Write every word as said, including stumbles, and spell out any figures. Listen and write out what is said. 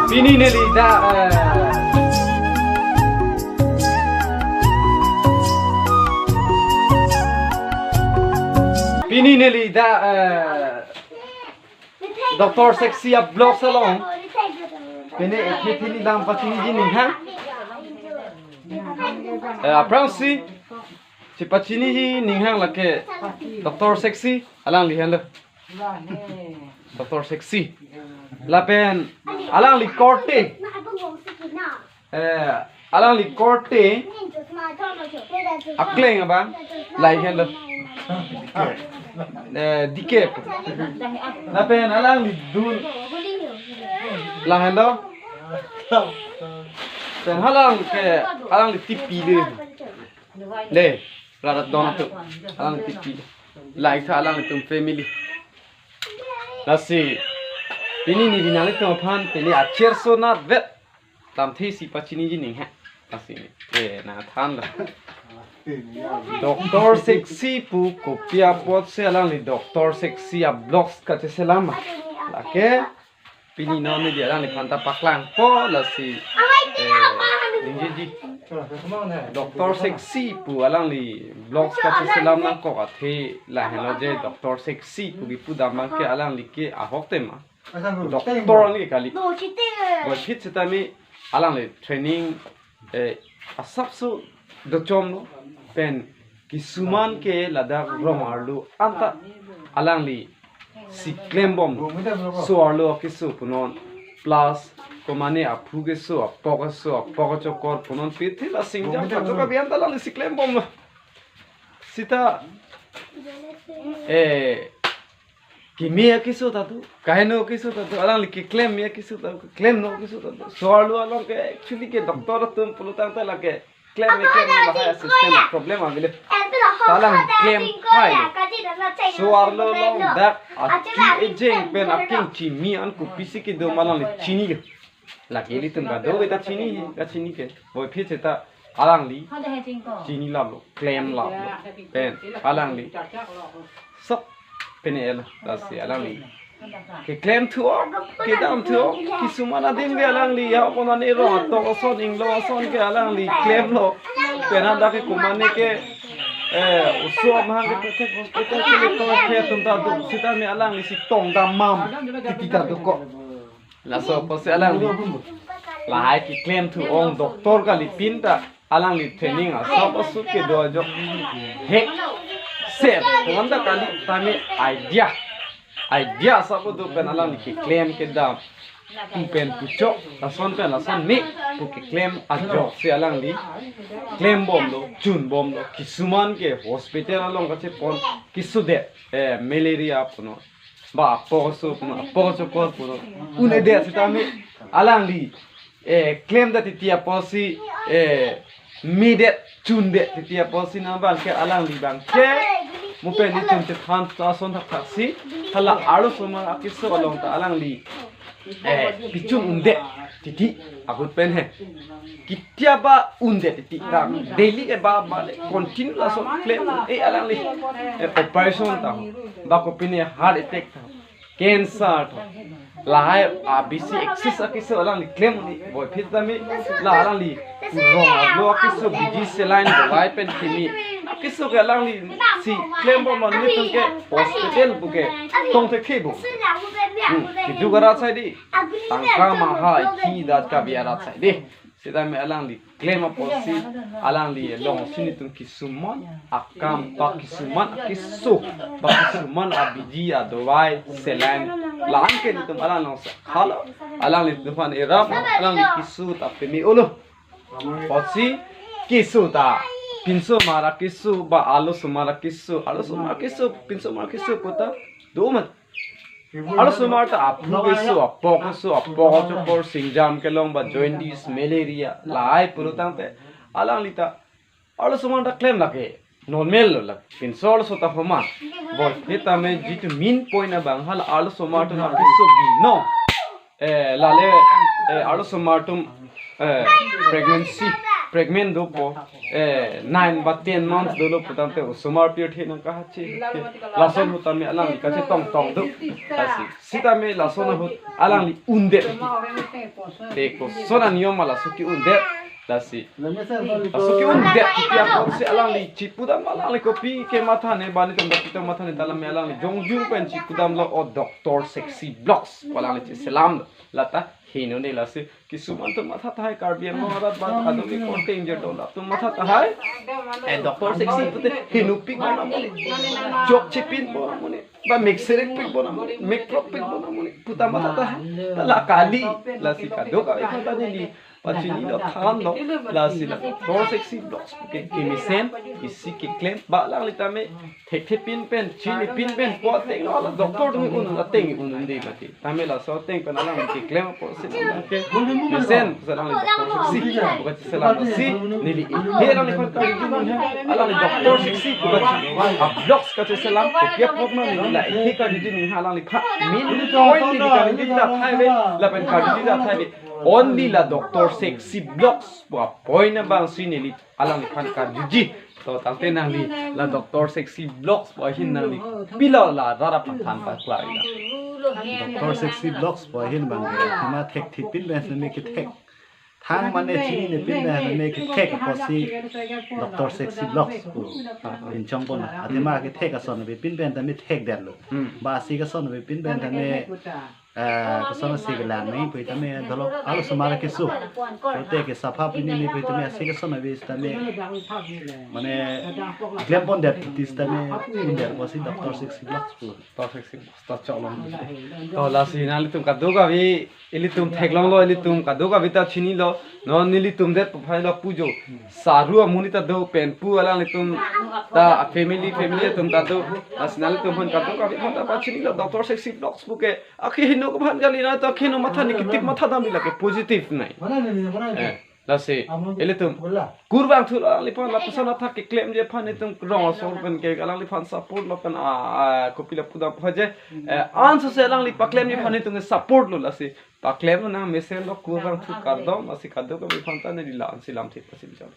Pini neli dak, eh, pini neli dak, eh, Doctor Sexy a-vlogs along pini ethi thini dam pachiniji ninghang. Eh, aphrangsi si pachiniji ninghang lake Doctor Sexy, alangli henlo. Doctor Sexy. Lapen alangli korte. Eh, alangli korte akleng abang lahai henlo. Eh, dikep. Lapen alangli dun lahai henlo. Pen halang ke alangli tipi le. Le, rarat don tu. Alangli tipi. Lahai tha alanglitum family. Lasi pini neli nanglitum aphan pini acherso nat vet lamthe si pachiniji ninghang. Lasi ne, eh, nangthanlo. Doctor Sexy pu kopi apotsi alangli Doctor Sexy a-vlogs kacheselam ma? Lake pini non neli alangliphan ta paklangpo, lasi, eh, ningjeji. Doctor Sexy pu alangli vlogs kacheselam nangkok athe lahelo je, Doctor Sexy pu kipu dam abang ke alangli ke ahok tema. Doctor alangli kali. Boiphit setame alangli training, eh, asapso dochomlo, pen kisuman ke ladak rong arlo anta alanglisi klembom. So arlo akeso punon, plus komane aphu keso, apok keso, apok chokor punon, pithi la singjam kachok abi anta alanglisi klembomlo. Sita, eh, keme akeso ta do, kaheno akeso ta do, alangli keklem akeso ta do, klemno akeso ta do. So arlo along ke actually ke doctor atum pulotangte lake klem me klem me bahaya system problem avelo. Ta alang klem hai. So arlo along dak achu ejeng pen akeng chimi an kopisi kedo ma alangli chinilo. Lake ilitum kadokave ta chini, kachini ke. Boiphit seta alangli chini laplo, klem laplo. Pen alangli sok pene el, lasi alangli keklem thu-ok, kedam thu-ok. Kisuman adim ke alangli ya konane rong atok ason, inglong ason ke alangli klemlo. Pen hadak ke komane ke, eh, uso amahang ke protect hospital ke le to ke atum ta do, sitame alanglisi tong dam mam titi ta dokok. Laso apotsi alangli lahai keklem thu-ong, doctor kalipin ta alangli training asap asu kedo ajok hek ser. Komat ta kali, tame idea. Idea asap do pen alangli keklem kedam, pu pen puchok, lason pen lason me pu keklem ajoksi alangli klembomlo, chunbomlo. Kisuman ke hospital along kachepon kesodet, eh, malaria punon, ba apok keso punon, apok chokor punon, un-edet sitame alangli, eh, klemdet titi apotsi, eh, medet chundet titi apotsi nang abang ke alangli abang ke mo pen nelitum chethan ason thakthak si, hala arlosomar akeso along ta alangli, eh, pichun undet titi ahut pen he. Ketiaba undet titi ta daily ke ba ba le continue lason klem, eh, alangli, eh, operation ta ho, ba kopine heart attack ta ho, cancer ta ho, lahai a-bisi axis akeso alangli klem ni. Boiphit tame la alangli rong arlo akeso biji, saline, dawai pen kimi akeso ke alanglisi klembom, nelitum ke hospital pu ke tong thekthe bo. Hmm, kedo karat sai dei. Tangka maha iki dat kabi arat sai dei. Sitame alangli klem apotsi alangli alongsi nelitum kisuman akam, ba kisuman akeso, ba kisuman abiji, adawai, saline, la-an ke nelitum alang alongsi khalo, alanglitum aphan eram, alangli keso ta peme-olo. Apotsi keso ta, pinsomar akeso, ba arlosomar akeso, arlosomar akeso, pinsomar akeso pu ta do ma. Arlosomar ta aphu keso, apok keso, apok chokor, singjam kelong ba jaundice, malaria, lahai pulotangte alangli ta arlosomar ta klem lake normal lo, lake pinso arloso ta homan. Boiphit tame jitu main point abang hala arlosomar atum akeso binong, eh, lale, eh, arlosomar atum, eh, pregnancy pregnant dopo, eh, nine ba ten months dolo pu tangte osomar pirthe nangkahache. Lason ahut tame alangli kachetong tong do. Lasi, sitame lason ahut alangli undet. Te koson aniyom ma laso ke-undet. Lasi, laso ke-undet kiti apotsi alangli chipudam, alangli kopi ke mathane, bani tong bapito mathane, ta lame alangli jongjung pen chipudamlo, o Doctor Sexy Vlogs pu alangli cheselamlo. Lata heno ne lasi, kisuman atum matha tahai, Karbi Anglong arat ba adung ke korte ingjir do, latum matha tahai. Eh, Doctor Sexy pute henopik bona muni, jok chepin bona muni, ba mekserek pik bona muni, mekprok pik bona muni puta matha tahai. Ta la kali, lasi kadokave aphan ta neli pachinilo thanlo, lasi la Doctor Sexy Vlogs ke kemesen isi keklem, ba alangli tame thekthe pin pen, chinipin pen, pu ateng lo, ala doctor atum un, ateng un-un de mati. Tame laso ateng pen alangli keklem apotsi, mesen, alangli Doctor Sexy pu kacheselam lasi, neli ihe alangliphan karjuji ningha, alangli Doctor Sexy pu kache, a vlogs kacheselam, kopi apot ma neli la ihe karjuji ningha alangliphan. Main point neli karjuji ta tahai ave, lapen karjuji ta tahai ave. Only la Doctor Sexy Vlogs pu a point abangsi neli alangliphan karjuji. To tangte nangli la Doctor Sexy Vlogs pu ahin nangli pilo la rara pathan pa klarila. Doctor Sexy Vlogs pu ahin abang ke athema thekthe pin pen seme kethek, thang mane chinine pin pen seme kethek apotsi Doctor Sexy Vlogs pu pinchong pon. Athema kethek ason ave pin pen tame thekdetlo. Hmm. Ba isi ke ason ave pin pen tame, eh, koson isi kelang nangji pu tame, dolo alo osomar keso, kote ke sapha pini ni pu tame, isi koson ave sitame, mane klem pondet titi sitame, undet apotsi Doctor Sexy Vlogs pu. Doctor Sexy Vlogs ta choklo. To lasi nanglitum kadokave, ilitum theklonglo, ilitum kadokave ta chinilo. Non nelitum det puphailo pujo. Saru amonit ta do, pen pu alanglitum ta family, family atum ta do. Lasi nanglitum aphan kadokave aphan ta pachinilo, Doctor Sexy Vlogs pu ke akeheno aphan kali, na ta akeheno matha ne, ketip matha damji, lake positive nai. Eh, lasi ilitum kurvangthu alangliphan lapuson athak keklemji aphan itum rong asor pen ke alangliphan support lo pen, a, a, kopi la pudam phaje, eh, ansose alangli paklemji aphan itum support lo, lasi paklemlo nang, mesenlo, kurvangthu kardom. Lasi kadokave aphan ta neli la-ansi lamthe pasi bijak.